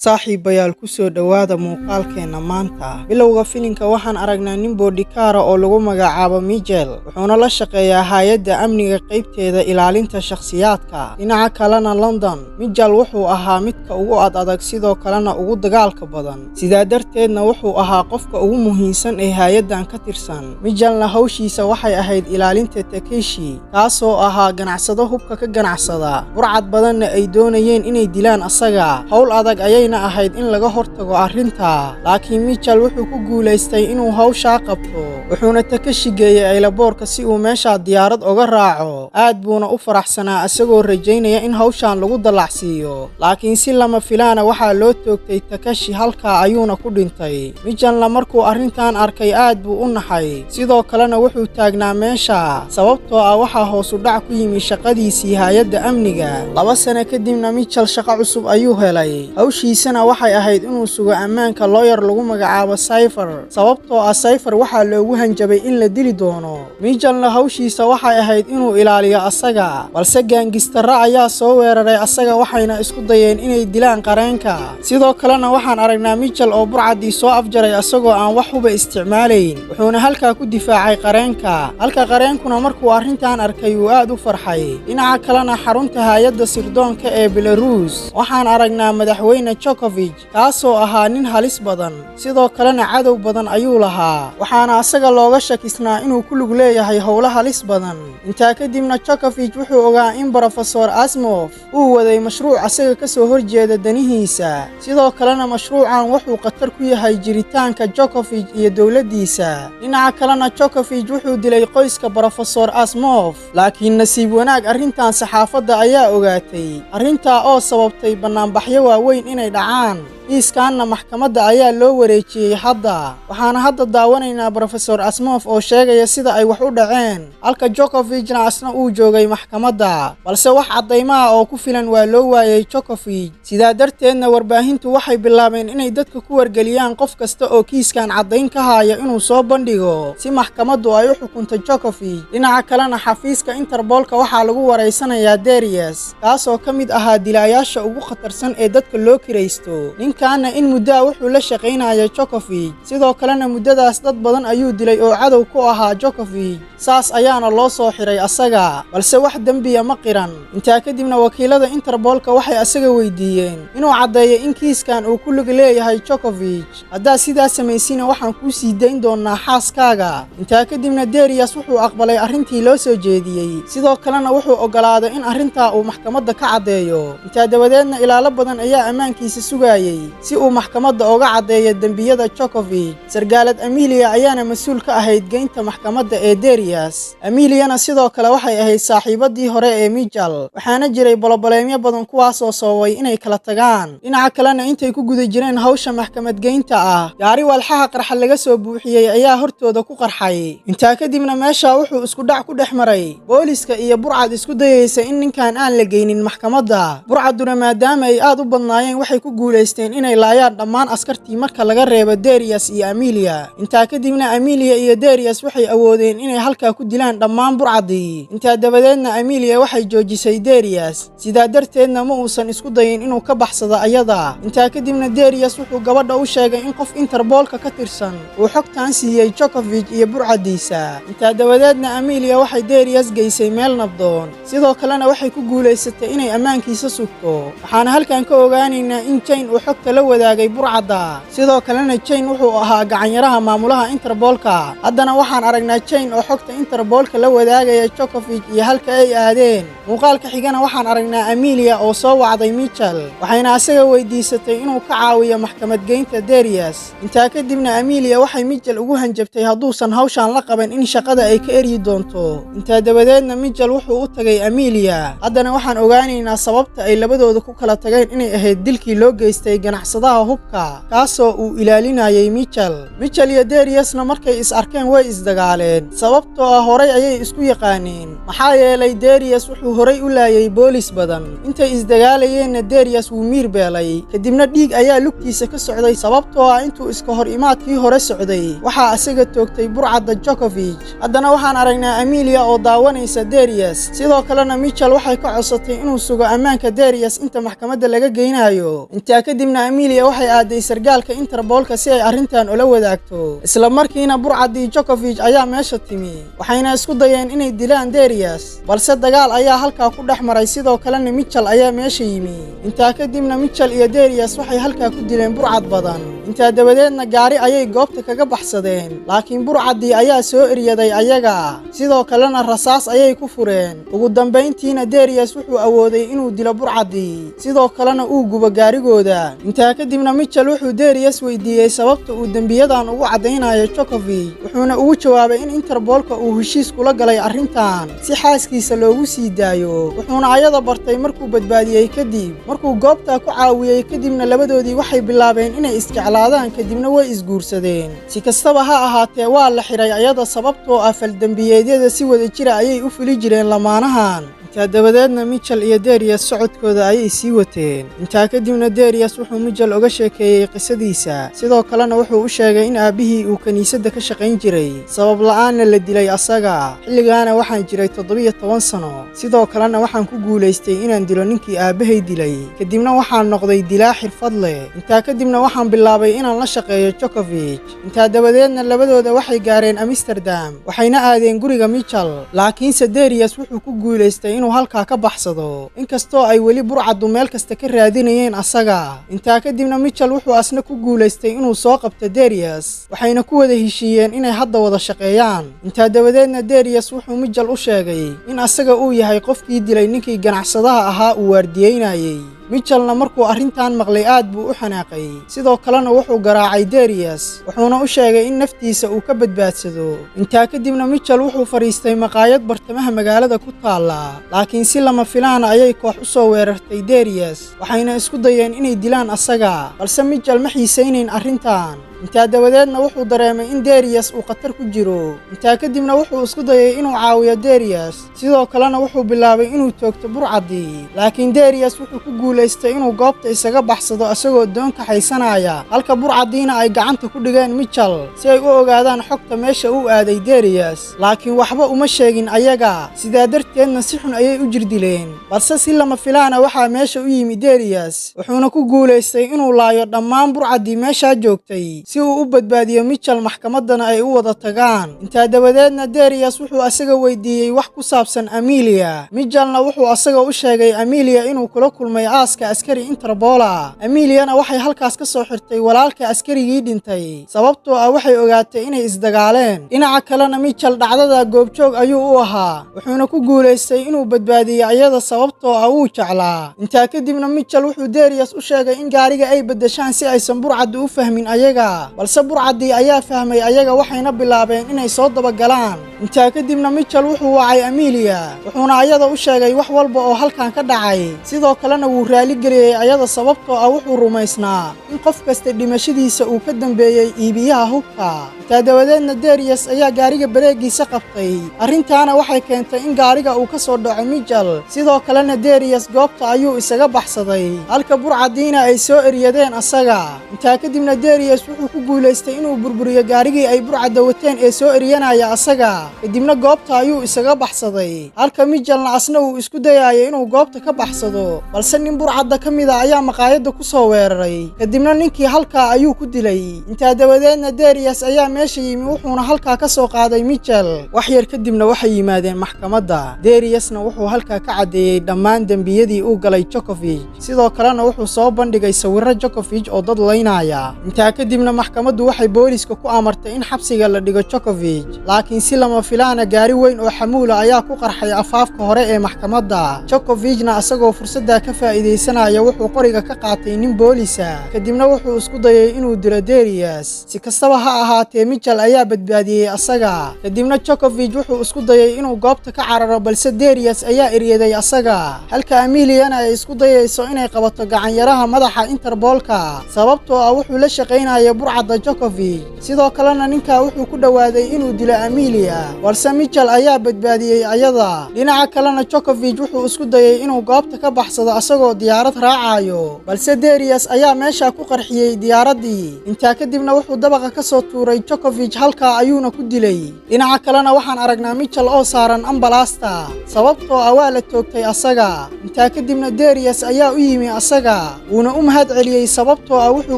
Saaxiibayaal, ku soo dhowaada muuqaalkeenna maanta. Bilowga filimka waxaan aragnaa nin bodyguard oo lagu magacaabo Michel, wuxuuna la shaqeeyaa hay'adda amniga qaybteeda ilaalinta shakhsiyaadka. Dhinaca kalena London, Michel wuxuu ahaa midka ugu ad adag, sidoo kalena ugu dagaalka badan. Sidaa darteedna wuxuu ahaa qofka ugu muhiimsan ee hay'addan ka tirsan. Michelna hawshiisa waxay ahayd ilaalinta Takeshi, kaasoo ahaa ganacsado hubka ka ganacsada, burcad badanna ay doonayeen inay dilaan asaga. Hawl adag ayayna ahayd in laga hortago arrinta, laakiin Michel wuxuu ku guulaystay inuu hawshaa qabto, wuxuuna Takeshi geeyey aylaboorka si uu meeshaa diyaarad oga raaco. Aad buuna u faraxsanaa isagoo rajaynaya in hawshan lagu dallacsiiyo, laakiin si lama filaana waxaa loo toogtay Takeshi, halkaa ayuuna ku dhintay. Michelna markuu arrintan arkay aad buu u naxay, sidoo kalena wuxuu taagnaa meesha sababtoo ah waxaa hoos u dhac ku yimi shaqadiisii hay'adda amniga. 2 sano kadibna Michel shaqo cusub ayuu helay. Hawshiisana waxay ahayd inuu sugo ammaanka lawyer lagu magacaabo Cypher, sababtoo ah Cypher waxaa loogu hanjabay in la dili doono. Michelna hawshiisa waxay ahayd inuu ilaaliyo asaga, balse gangsterro ayaa soo weeraray asaga, waxayna isku dayeen inay dilaan qareenka. Sidoo kalena waxaan aragnaa Michel oo burcaddii soo afjaray asagoo aan wax huba isticmaalayn, wuxuuna halkaa ku difaacay qareenka, halka qareenkuna markuu arrintan arkay uu aad u farxay. Dhinaca kalena xarunta hay'adda sirdoonka ee Belarus waxaan aragnaa madaxweyne Jokovich, kaasoo ahaa nin halis badan, sidoo kalena cadow badan ayuu lahaa, waxaana asaga looga shakisnaa inuu ku lug leeyahay howlo halis badan. Intaa kadibna Jokovich wuxuu ogaa in Brofesor Asmof uu waday mashruuc asaga ka soo horjeeda danihiisa, sidoo kalena mashruucan wuxuu khatar ku yahay jiritaanka Jokovich iyo dowladdiisa. Dhinaca kalena Jokovich wuxuu dilay qoyska Brofesor Asmof, laakiin nasiib wanaag arrintan saxaafadda ayaa ogaatay, arrintaa oo sababtay bannaanbaxyo waaweyn inay dhacaan. Kiiskaanna maxkamadda ayaa loo wareejiyey hadda. Waxaana hadda daawanaynaa Brofesor Asmof oo sheegaya sida ay wax u dhaceen, halka Jokovichna asna uu joogay maxkamadda, balse wax caddaymaha oo ku filan waa loo waayey Jokovich. Sidaa darteedna warbaahintu waxay bilaabeen inay dadka ku wargeliyaan qof kasta oo kiiskan caddayn ka haya inuu soo bandhigo si maxkamaddu ay u xukunto Jokovich. Dhinaca kalena xafiiska Interbolka waxaa lagu waraysanayaa Darius, kaasoo ka mid ahaa dilaayaasha ugu khatarsan ee dadka loo kiraysto. Ninkaana in muddaa wuxuu la shaqaynaya Jokovich, sidoo kalena muddadaas dad badan ayuu dilay oo cadow ku ahaa Jokovich. Saas ayaana loo soo xiray asaga, balse wax dembiya ma qiran. Intaa kadibna wakiilada Interbolka waxay asaga weydiiyeen inuu caddeeyo in kiiskan uu ku lug leeyahay Jokovich. "Haddaad sidaas samaysina, waxaan kuu sii dayn doonaa xaaskaaga." Intaa kadibna Darius wuxuu aqbalay arrintii loo soo jeediyey, sidoo kalena wuxuu oggolaaday in arrintaa uu maxkamadda ka caddeeyo. Intaa dabadeedna ilaalo badan ayaa ammaankiisa sugayey si uu maxkamadda oga caddeeyo dembiyada Jokovich. Sargaalad Emilia ayaana mas-uul ka ahayd geynta maxkamadda ee Darius. Emiliana sidoo kale waxay ahayd saaxiibadii hore ee Michel, waxaana jiray problemyo badan kuwaasoo sababay inay kala tagaan. Dhinaca kalena intay ku guda jireen hawsha maxkamad geynta ah, gaari walxaha qarxa laga soo buuxiyey ayaa hortooda ku qarxay. Intaa kadibna meesha wuxuu isku dhac ku dhex maray booliska iyo burcad isku dayaysa in ninkan aan la geynin maxkamadda. Burcadduna maadaama ay aad u badnaayeen, waxay ku guulaysteen inay laayaan dhammaan askartii marka laga reebo Darius iyo Emilia. Intaa kadibna Emilia iyo Darius waxay awoodeen inay halkaa ku dilaan dhammaan burcaddii. Intaa dabadeedna Emilia waxay joojisay Darius, sidaa darteedna ma uusan isku dayin inuu ka baxsado ayada. Intaa kadibna Darius wuxuu gabadha u sheegay in qof Interbolka ka tirsan uu xogtan siiyey Jokovich iyo burcaddiisa. Intaa dabadeedna Emilia waxay Darius geysay meel nabdoon, sidoo kalena waxay ku guulaysatay inay ammaankiisa sugto. Waxaana halkan ka ogaanaynaa in Jane uu xogta la wadaagay burcadda, sidoo kalena Jane wuxuu ahaa gacanyaraha maamulaha Interbolka. Haddana waxaan aragnaa Jane oo xogta Interbolka la wadaagaya Jokovich iyo halka ay aadeen. Muuqaalka xigana waxaan aragnaa Emilia oo soo wacday Michel, waxayna asaga weydiisatay inuu ka caawiyo maxkamad geynta Darius. Intaa kadibna Emilia waxay Michel ugu hanjabtay hadduusan hawshan la qaban in shaqada ay ka eryi doonto. Intaa dabadeedna Michel wuxuu u tagay Emilia. Haddana waxaan ogaanaynaa sababta ay labadooda ku kala tageen inay ahayd dilkii loo geystay ganacsadaha hubka, kaasoo uu ilaalinayay Michel. Michel iyo Dariusna markay is arkeen way isdagaaleen, sababtoo ah horay ayay isku yaqaaneen, maxaa yeelay Darius wuxuu horay u laayay boolis badan. Intay isdagaalayeenna Darius wuu miir beelay, kadibna dhiig ayaa lugtiisa ka socday, sababtoo ah intuu iska hor imaadkii hore socday waxaa isaga toogtay burcadda Jokovich. Haddana waxaan aragnaa Emilia oo daawanaysa Darius, sidoo kalena Michel waxay ka codsatay inuu sugo ammaanka Darius inta maxkamadda laga geynayo. Intaa kadibna kadibna Amelia waxay aaday sargaalka Interpolka si ay arrintan ula wadaagto. Isla markiina burcaddii Jokovich ayaa meesha timi, waxayna isku dayeen inay dilaan Darius, balse dagaal ayaa halkaa ku dhex maray. Sidoo kalena Mitchell ayaa meesha yimi. Intaa kadibna Mitchell iyo Darius waxay halkaa ku dileen burcad badan. Intaa dabadeedna gaari ayay goobta kaga baxsadeen, laakiin burcaddii ayaa soo eryaday ayaga, sidoo kalena rasaas ayay ku fureen. Ugu dambayntiina Darius wuxuu awooday inuu dilo burcaddii, sidoo kalena uu gubo gaarigooda. Intaa kadibna Mitchell wuxuu Darius weydiiyey sababta uu dembiyadan ugu caddaynayo Jokovich, wuxuuna ugu jawaabay in Interpolka uu heshiis kula galay arrintan si xaaskiisa loogu sii daayo, wuxuuna ayada bartay markuu badbaadiyey kadib. Markuu goobtaa ku caawiyey kadibna labadoodii waxay bilaabeen inay isjeclaadaan, kadibna way isguursadeen. Si kastaba ha ahaatee, waa la xidhay ayada, sababtoo ah faldembiyeedyada si wada jira ayay u fuli jireen lamaanahan. Intaa dabadeedna Mitchell iyo Darius socodkooda ayay sii wateen. Intaa kadibna Darius wuxuu Mitchell uga sheekeeyey qisadiisa, sidoo kalena wuxuu u sheegay in aabbihii uu kiniisadda ka shaqayn jiray, sabab la'aanna la dilay asaga. Xilligaana waxaan jiray 17 sano, sidoo kalena waxaan ku guulaystay inaan dilo ninkii aabbahay dilay, kadibna waxaan noqday dilaa xirfad leh. Intaa kadibna waxaan bilaabay inaan la shaqeeyo Jokovich. Intaa dabadeedna labadooda waxay gaareen Amsterdam, waxayna aadeen guriga Mitchell, laakiinse Darius wuxuu ku guulaystay inuu halkaa ka baxsado, inkastoo ay weli burcaddu meel kasta ka raadinayeen asaga. Intaa kadibna Mitchell wuxuu asna ku guulaystay inuu soo qabto Darius, waxayna ku wada heshiiyeen inay hadda wada shaqeeyaan. Intaa dabadeedna Darius wuxuu Mitchell u sheegay in asaga uu yahay qofkii dilay ninkii ganacsadaha ahaa uu waardiyeynayey. Mitchellna markuu arrintan maqlay aad buu u xanaaqay, sidoo kalena wuxuu garaacay Darius, wuxuuna u sheegay in naftiisa uu ka badbaadsado. Intaa kadibna Mitchell wuxuu fadhiistay maqaayad bartamaha magaalada ku taalla, laakiin si lama filaana ayay koox u soo weerartay Darius, waxayna isku dayeen inay dilaan asaga, balse Mitchell ma xiisaynayn arrintan. Intaa dabadeedna wuxuu dareemay in Darius uu khatar ku jiro. Intaa kadibna wuxuu isku dayay inuu caawiyo Darius, sidoo kalena wuxuu bilaabay inuu toogto burcaddii, laakiin Darius wuxuu ku guulaystay inuu goobta isaga baxsado isagoo doon kaxaysanaya, halka burcaddiina ay gacanta ku dhigeen Mitchell si ay u ogaadaan xogta meesha uu aaday Darius, laakiin waxba uma sheegin ayaga, sidaa darteedna si xun ayay u jirdileen. Balse si lama filaana waxaa meesha u yimi Darius, wuxuuna ku guulaystay inuu laayo dhammaan burcaddii meeshaa joogtay si uu u badbaadiyo Mitchell, maxkamaddana ay u wada tagaan. Intaa dabadeedna Darius wuxuu asaga weydiiyey wax ku saabsan Amelia. Mitchellna wuxuu asaga u sheegay Amelia inuu kula kulmay aaska askari Interpola. Ameliana waxay halkaas ka soo xirtay walaalka askarigii dhintay, sababtoo ah waxay ogaatay inay isdagaaleen. Dhinaca kalena Mitchell dhacdada goobjoog ayuu u ahaa, wuxuuna ku guulaystay inuu badbaadiyo ayada, sababtoo ah wuu jeclaa. Intaa kadibna Mitchell wuxuu Darius u sheegay in gaariga ay beddeshaan si aysan burcaddu u fahmin ayaga, balse burcaddii ayaa fahmay ayaga, waxayna bilaabeen inay soo dabagalaan. Intaa kadibna Mitchell wuxuu wacay Amelia, wuxuuna ayada u sheegay wax walba oo halkan ka dhacay, sidoo kalena wuu raaligeliyey ayada, sababtoo ah wuxuu rumaysnaa in qof kasta dhimashadiisa uu ka dambeeyey iibiyaha hubka. Intaa dabadeedna Darius ayaa gaariga bareegiisa qabtay, arrintaana waxay keentay in gaariga uu ka soo dhaco Mitchell, sidoo kalena Darius goobta ayuu isaga baxsaday, halka burcaddiina ay soo eryadeen asaga. Intaa kadibna Darius wuxuu ku guulaystay inuu burburiyo gaarigii ay burcadda wateen ee soo eryanaya asaga, kadibna goobta ayuu isaga baxsaday, halka Mitchellna asna uu isku dayayo inuu goobta ka baxsado, balse nin burcadda ka mida ayaa maqaayadda ku soo weeraray, kadibna ninkii halkaa ayuu ku dilay. Intaa dabadeedna Darius ayaa meesha yimi, wuxuuna halkaa ka soo qaaday Mitchell. Wax yar kadibna waxay yimaadeen maxkamadda. Dariusna wuxuu halkaa ka caddeeyey dhammaan dembiyadii uu galay Jokovich, sidoo kalena wuxuu soo bandhigay sawirro Jokovich oo dad laynaya. Intaa kadibna maxkamaddu waxay booliiska ku amartay in xabsiga la dhigo Jokovich, laakiin si lama filaana gaari weyn oo xamuula ayaa ku qarxay afaafka hore ee maxkamadda. Jokovichna asagoo fursaddaa ka faa'iidaysanaya wuxuu qoriga ka qaatay nin boolisa, kadibna wuxuu isku dayay inuu dilo Darius. Si kastaba ha ahaatee, Mitchell ayaa badbaadiyey asaga, kadibna Jokovich wuxuu isku dayay inuu goobta ka cararo, balse Darius ayaa eryaday asaga, halka Ameliana ay isku dayayso inay qabato gacanyaraha madaxa Interpolka, sababtoo ah wuxuu la shaqaynaya. Burcadda Jokovich. Sidoo kalena ninkaa wuxuu ku dhowaaday inuu dilo Amelia, balse Michel ayaa badbaadiyey ayada. Dhinaca kalena, Jokovich wuxuu isku dayay inuu goobta ka baxsado asagoo diyaarad raacayo, balse Darius ayaa meesha ku qarxiyey diyaaraddii. Intaa kadibna wuxuu dabaqa ka soo tuuray Jokovich, halkaa ayuuna ku dilay. Dhinaca kalena, waxaan aragnaa Michel oo saaran ambalaasta, sababtoo ah waa la toogtay asaga. Intaa kadibna Darius ayaa u yimi asaga, wuuna u mahad celiyey, sababtoo ah wuxuu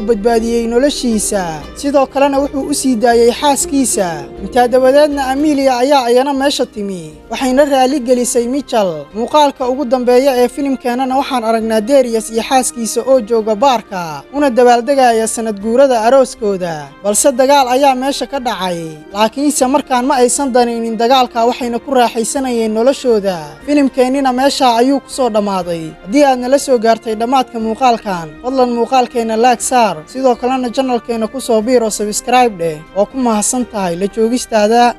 badbaadiyey noloshiisa. Sidoo kalena wuxuu u sii daayey xaaskiisa. Intaa dabadeedna Amelia ayaa iyana meesha timi, waxayna raali gelisay Michel. Muuqaalka ugu dambeeya ee filimkeenana waxaan aragnaa Darius iyo xaaskiisa oo jooga baarka, una dabaaldegaya sanad guurada arooskooda, balse dagaal ayaa meesha ka dhacay. Laakiinse markaan ma aysan danaynin dagaalka, waxayna ku raaxaysanayeen noloshooda. Filimkeennina meeshaa ayuu ku soo dhammaaday. Haddii aad nala soo gaartay dhammaadka muuqaalkan, fadlan muuqaalkeenna like saar, sidoo kalena channelkeenna ku soo biir oo subscribe dheh. Oo ku mahadsan tahay la joogistaada.